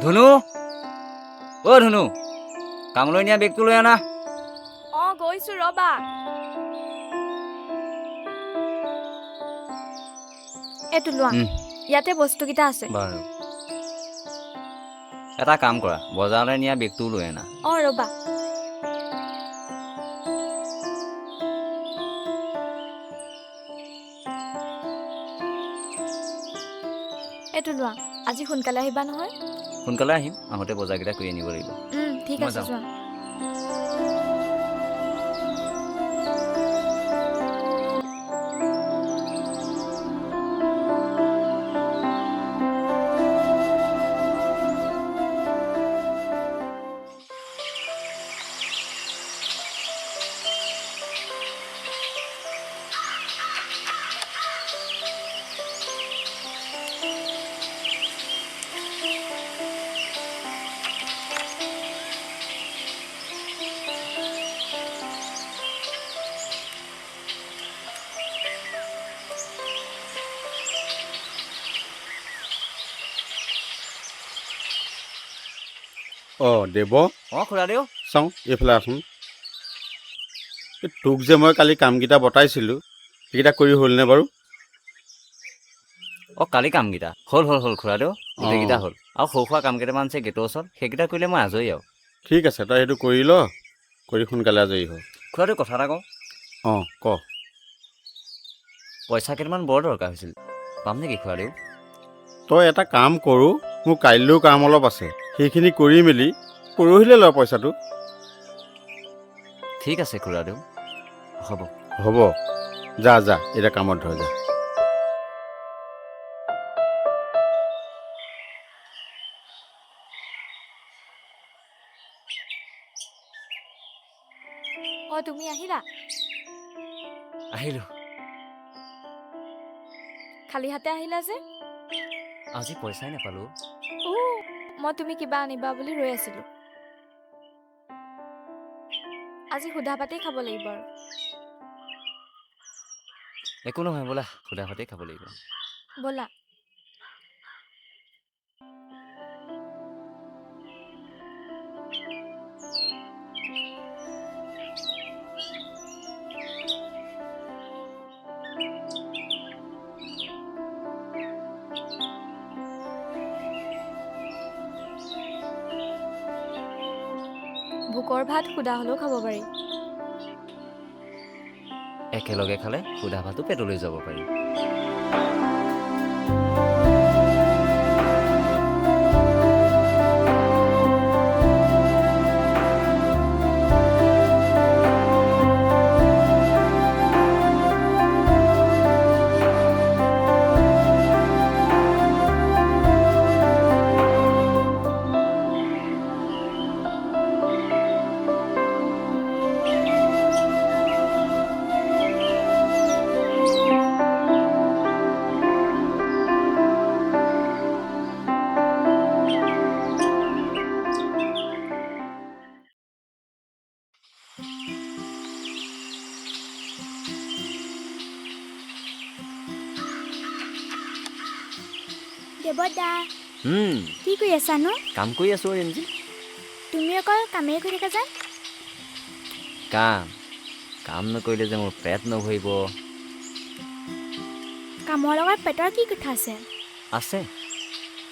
ধুনু, অ' ধুনু, কামলৈ নিয়া বেগটো লৈ আনা। অঁ, গৈছো ৰ'বা। এইটো লোৱা। ইয়াতে বস্তুকেইটা আছে। বাৰু, এটা কাম কৰা, বজাৰলৈ নিয়া বেগটোও লৈ আনা। অঁ, ৰ'বা। এইটো লোৱা। আজি সোনকালে আহিবা নহয়? সোনকালে আহিম, আহোঁতে বজাৰকেইটা কৰি আনিব লাগিব। ঠিক মই আছে। যাওঁ। যোৱা। অঁ দেৱ। অঁ খুৰাদেউ। চাওঁ, এইফালে আহচোন। এই তোক যে মই কালি কামকেইটা বতাইছিলোঁ, সেইকেইটা কৰি হ'লনে বাৰু? অঁ, কালি কামকেইটা হ'ল হ'ল হ'ল খুৰাদেউ, গোটেইকেইটা হ'ল। আৰু সৰু সুৰা কাম কেইটামান আছে গেটৰ ওচৰত, সেইকেইটা কৰিলে মই আজৰি আৰু। ঠিক আছে, তই সেইটো কৰি ল, কৰি সোনকালে আজৰি হ। খুৰাদেউ, কথা এটা কওঁ। অঁ, ক। পইচা কেইটামান বৰ দৰকাৰ হৈছিল, পাম নেকি খুৰাদেউ? তই এটা কাম কৰোঁ, মোৰ কাইলৈও কাম অলপ আছে, সেইখিনি কৰি মেলি পৰহিলৈ ল পইচাটো। ঠিক আছে খুৰাদেউ, হ'ব। হ'ব, যা যা, এতিয়া কামত ধৰ যা। অঁ, তুমি আহিলা? আহিলোঁ। খালী হাতে আহিলা যে? আজি পইচাই নাপালোঁ। ও, মই তুমি কিবা আনিবা বুলি ৰৈ আছিলোঁ। আজি সুদা ভাতেই খাব লাগিব আৰু। একো নহয়, ব'লা, সুদা ভাতেই খাব লাগিব। ব'লা। ভোকৰ ভাত সুদা হ'লেও খাব পাৰি। একেলগে খালে সুদা ভাতো পেটলৈ যাব পাৰি। দেৱদা। হুম। কি কৰি আছানো? কাম কৰি আছোঁ ৰিমজি। তুমি অকল কামেই কৰি থাকা যেন। কাম কাম নকৰিলে যে মোৰ পেট নভৰিব। কামৰ লগত পেটৰ কি কথা আছে? আছে।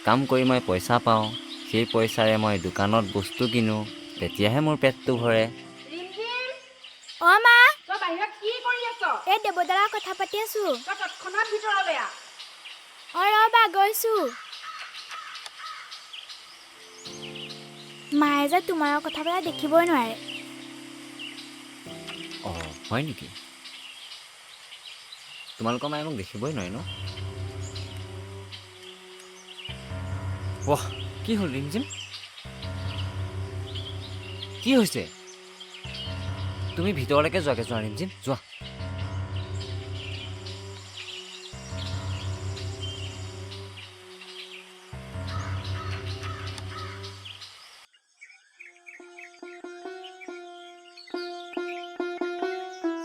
কাম কৰি মই পইচা পাওঁ, সেই পইচাৰে মই দোকানত বস্তু কিনো, তেতিয়াহে মোৰ পেটটো ভৰে। ৰিমঝিম। অ মা। তই বাহিৰত কি কৰি আছ? এই দেৱদাৰ লগত কথা পাতি আছো। তই তৎক্ষণাত ভিতৰলৈ আহ। অ ৰ'বা, গৈছো। মায়ে যে তোমাৰ লগত কথা পতা দেখিবই নোৱাৰে। অঁ, হয় নেকি? তোমালোকৰ মায়ে মোক দেখিবই নোৱাৰে ন? ৱাহ, কি হ'ল ৰিমঝিম? কি হৈছে? তুমি ভিতৰলৈকে যোৱাগে যোৱা ৰিমঝিম, যোৱা।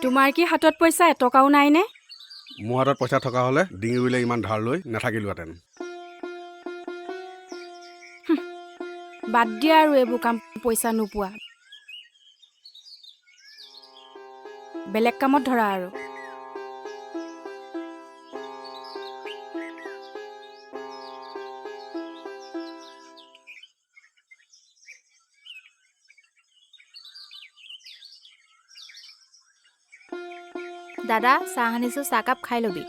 তোমাৰ কি হাতত পইচা এটকাও নাইনে? মোৰ হাতত পইচা থকা হ'লে ডিঙিবলৈ ইমান ধাৰ লৈ নাথাকিলোহেঁতেন। বাদ দিয়া আৰু এইবোৰ কাম, পইচা নোপোৱা বেলেগ কামত ধৰা আৰু। দাদা, চাহ আনিছোঁ, চাহকাপ খাই ল'বি।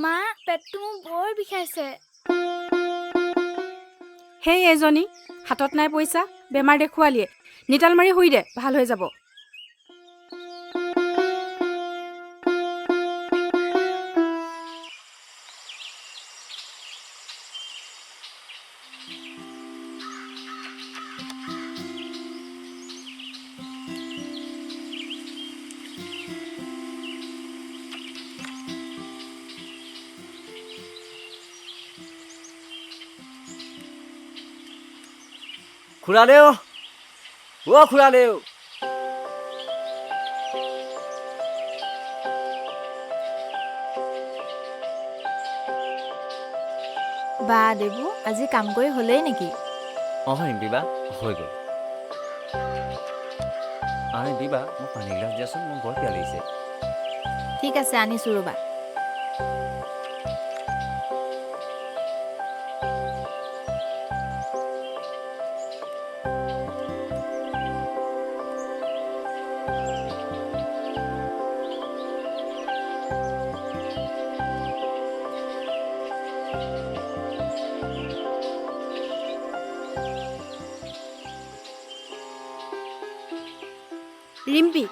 মা, পেটটো মোৰ বৰ বিষাইছে। সেই এজনী হাতত নাই পইচা, বেমাৰ দেখুৱালিয়ে। নিতাল মাৰি শুই দে, ভাল হৈ যাব। খুৰাদেউ, অ' খুৰাদেউ। বা দেবু, আজি কাম কৰি হ'লেই নেকি? অঁ ৰিম্পী বা, হৈ গ'ল। অঁ ৰিম্পী বা, মোক পানী এগিলাচ দিয়াচোন, মোৰ বৰ পিয়াহ লাগিছে। ঠিক আছে, আনিছোঁ ৰ'বা। ৰিম্পী।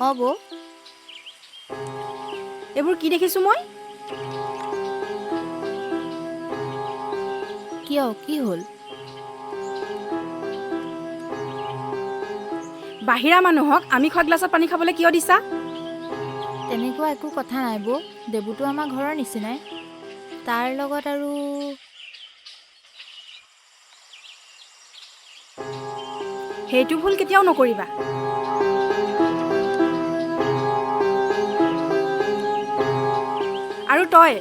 অঁ বৌ। এইবোৰ কি দেখিছোঁ মই? কিয়, কি হ'ল? বাহিৰা মানুহক আমি খোৱা গ্লাছত পানী খাবলৈ কিয় দিছা? তেনেকুৱা একো কথা নাই বৌ, দেবুটো আমাৰ ঘৰৰ নিচিনাই, তাৰ লগত আৰু। সেইটো ভুল কেতিয়াও নকৰিবা। আৰু তই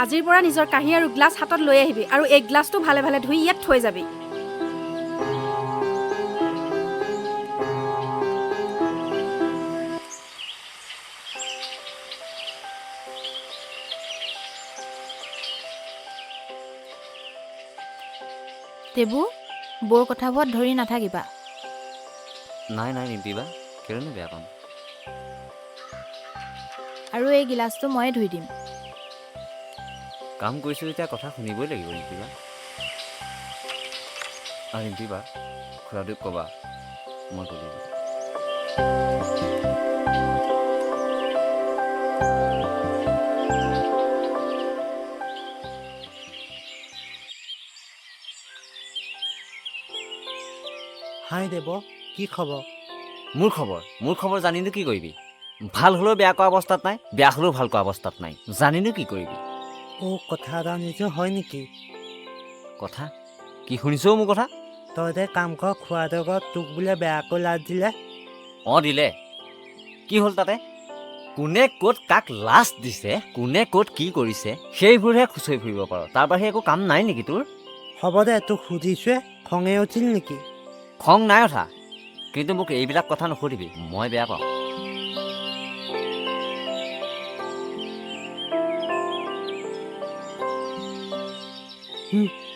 আজিৰ পৰা নিজৰ কাঁহী আৰু গ্লাছ হাতত লৈ আহিবি, আৰু এই গ্লাছটো ভালে ভালে ধুই ইয়াত থৈ যাবি। দেবু, বৌৰ কথাবোৰত ধৰি নাথাকিবা। নাই নাই ৰিম্পী বা, কেলৈনো বেয়া পাম। আৰু এই গিলাচটো ময়ে ধুই দিম। কাম কৰিছোঁ যেতিয়া কথা শুনিবই লাগিব ৰিম্পী বা। আৰু ৰিম্পী বা, খুৰাদেউক ক'বা মই গ'লো। হাই দেৱ, কি খবৰ? মোৰ খবৰ, মোৰ খবৰ জানিনো কি কৰিবি? ভাল হ'লেও বেয়া কৰা অৱস্থাত নাই, বেয়া হ'লেও ভাল কৰা অৱস্থাত নাই, জানিনো কি কৰিবি? অ' কথা এটা শুনিছোঁ, হয় নেকি? কথা কি শুনিছও মোৰ কথা? তই যে কাম কৰ খুৰাদেউৰ ঘৰত তোক বোলে বেয়াকৈ লাজ দিলে। অঁ দিলে, কি হ'ল তাতে? কোনে ক'ত কাক লাজ দিছে, কোনে ক'ত কি কৰিছে, সেইবোৰহে খুচৰি ফুৰিব পাৰ, তাৰ বাহিৰে একো কাম নাই নেকি তোৰ? হ'ব দে, তোক সুধিছোৱে, খঙে উঠিল নেকি? খং নাই উঠা, কিন্তু মোক এইবিলাক কথা নুসুধিবি, মই বেয়া পাওঁ।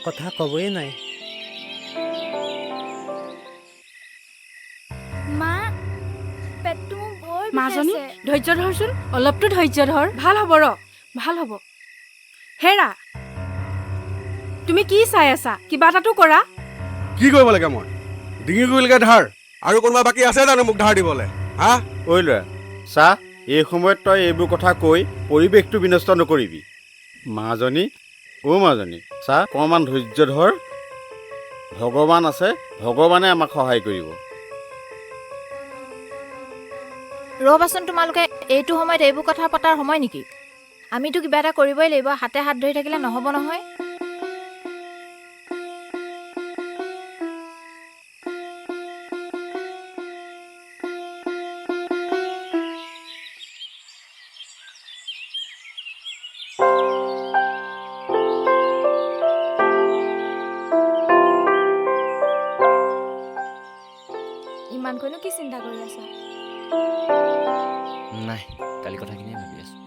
কথা ক'বই নাই। মা, পেটটো মোৰ বৰ মাজনী, বিষাইছে। ধৈৰ্য ধৰচোন, অলপতো ধৈৰ্য ধৰ, ভাল হ'ব ৰ, ভাল হ'ব। হেৰা, তুমি কি চাই আছা? কিবা এটাতো কৰা। কি কৰিব লাগে মই? ডিঙি গুৰিলৈকে ধাৰ, আৰু কোনোবা বাকী আছে জানো মোক ধাৰ দিবলৈ? হা? ঐ ল'ৰা, চা, এই সময়ত তই এইবোৰ কথা কৈ পৰিৱেশটো বিনষ্ট নকৰিবি। মাজনী, অ' মাজনী, চা, অকণমান ধৈৰ্য ধৰ, ভগৱান আছে, ভগৱানে আমাক সহায় কৰিব। ৰ'বাচোন, তোমালোকে এইটো সময়ত এইবোৰ কথা পতাৰ সময় নেকি? আমিতো কিবা এটা কৰিবই লাগিব, হাতে হাত ধৰি থাকিলে নহ'ব নহয়। ইমানকৈনো কি চিন্তা কৰি আছা? নাই, কালি কথাখিনিয়ে ভাবি আছোঁ।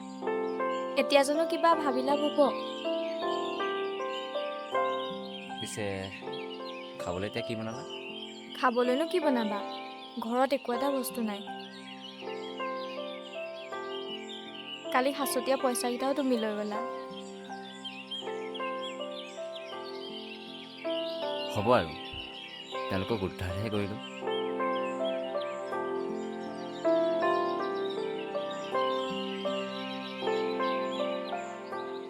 এতিয়া জানো কিবা ভাবি লাভ হ'ব? পিছে খাবলৈ এতিয়া কি বনালা? খাবলৈনো কি বনাবা, ঘৰত একো এটা বস্তু নাই। কালি সাঁচতীয়া পইচাকেইটাও তুমি লৈ গ'লা। হ'ব আৰু, তেওঁলোকক উদ্ধাৰহে কৰিলোঁ।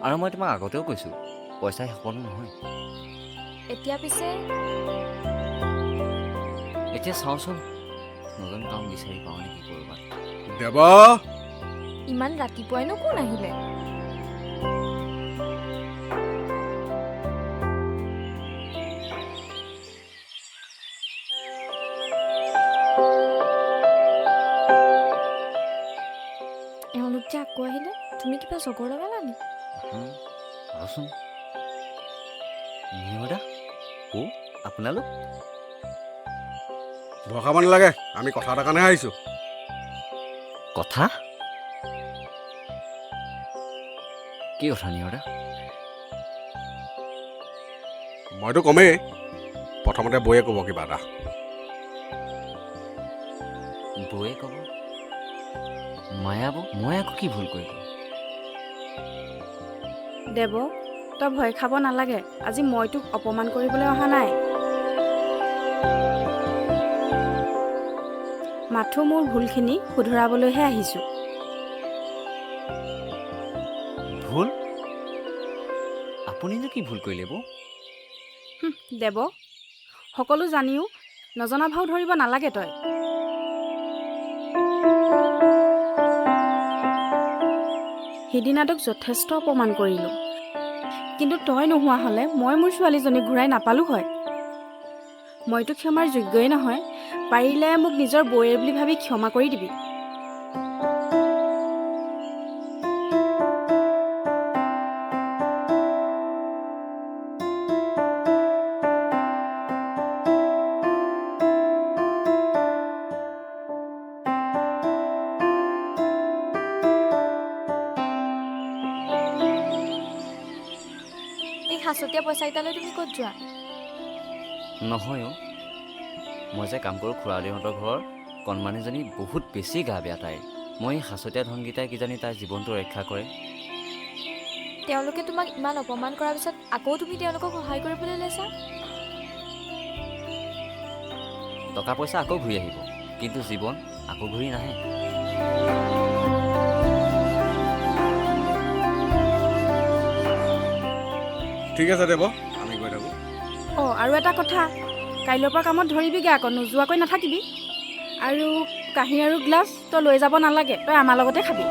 আৰু মই তোমাক আগতেও কৈছোঁ, পইচাই সকলো নহয়। এতিয়া পিছে? এতিয়া চাওঁচোন নতুন কাম বিচাৰি পাওঁ নেকি ক'ৰবাত। দেৱ, ইমান ৰাতিপুৱাইনো কোন আহিলে? এওঁলোক যে আকৌ আহিলে, তুমি কিবা জগৰ লগালা নি? ৰচোন, নিয়দা, অ' আপোনালোক? ভয় খাব নালাগে, আমি কথা এটা কাৰণেহে আহিছোঁ। কথা? কি কথা নিয়দা? মইতো কমেই, প্ৰথমতে বৌয়ে ক'ব কিবা এটা। বৌয়ে ক'ব? মায়া বৌ, মই আকৌ কি ভুল কৰিলোঁ? দেৱ, তই ভয় খাব নালাগে, আজি মই তোক অপমান কৰিবলৈ অহা নাই। মাথো মোৰ ভুলখিনি শুধৰাবলৈহে আহিছোঁ। ভুল? আপুনিনো কি ভুল কৰিলে বৌ? দেৱ, সকলো জানিও নজনা ভাও ধৰিব নালাগে তই। সিদিনা তোক যথেষ্ট অপমান কৰিলোঁ, কিন্তু তই নোহোৱা হ'লে মই মোৰ ছোৱালীজনীক ঘূৰাই নাপালোঁ হয়। মইতো ক্ষমাৰ যোগ্যই নহয়, পাৰিলে মোক নিজৰ বৌয়েৰ বুলি ভাবি ক্ষমা কৰি দিবি। এই সাঁচতীয়া পইচাকেইটালৈ তুমি ক'ত যোৱা? নহয় অ', মই যে কাম কৰোঁ খুৰাদেউহঁতৰ ঘৰৰ কণমানিজনী বহুত বেছি গা বেয়া তাইৰ। মই এই সাঁচতীয়া ধনকেইটাই কিজানি তাইৰ জীৱনটো ৰক্ষা কৰে। তেওঁলোকে তোমাক ইমান অপমান কৰাৰ পিছত আকৌ তুমি তেওঁলোকক সহায় কৰিবলৈ লৈছা? টকা পইচা আকৌ ঘূৰি আহিব, কিন্তু জীৱন আকৌ ঘূৰি নাহে। ঠিক আছে দেৱ, আমি গৈ থাকোঁ। অঁ, আৰু এটা কথা, কাইলৈৰ পৰা কামত ধৰিবিগৈ আকৌ, নোযোৱাকৈ নাথাকিবি। আৰু কাঁহী আৰু গ্লাছ তই লৈ যাব নালাগে, তই আমাৰ লগতে খাবি।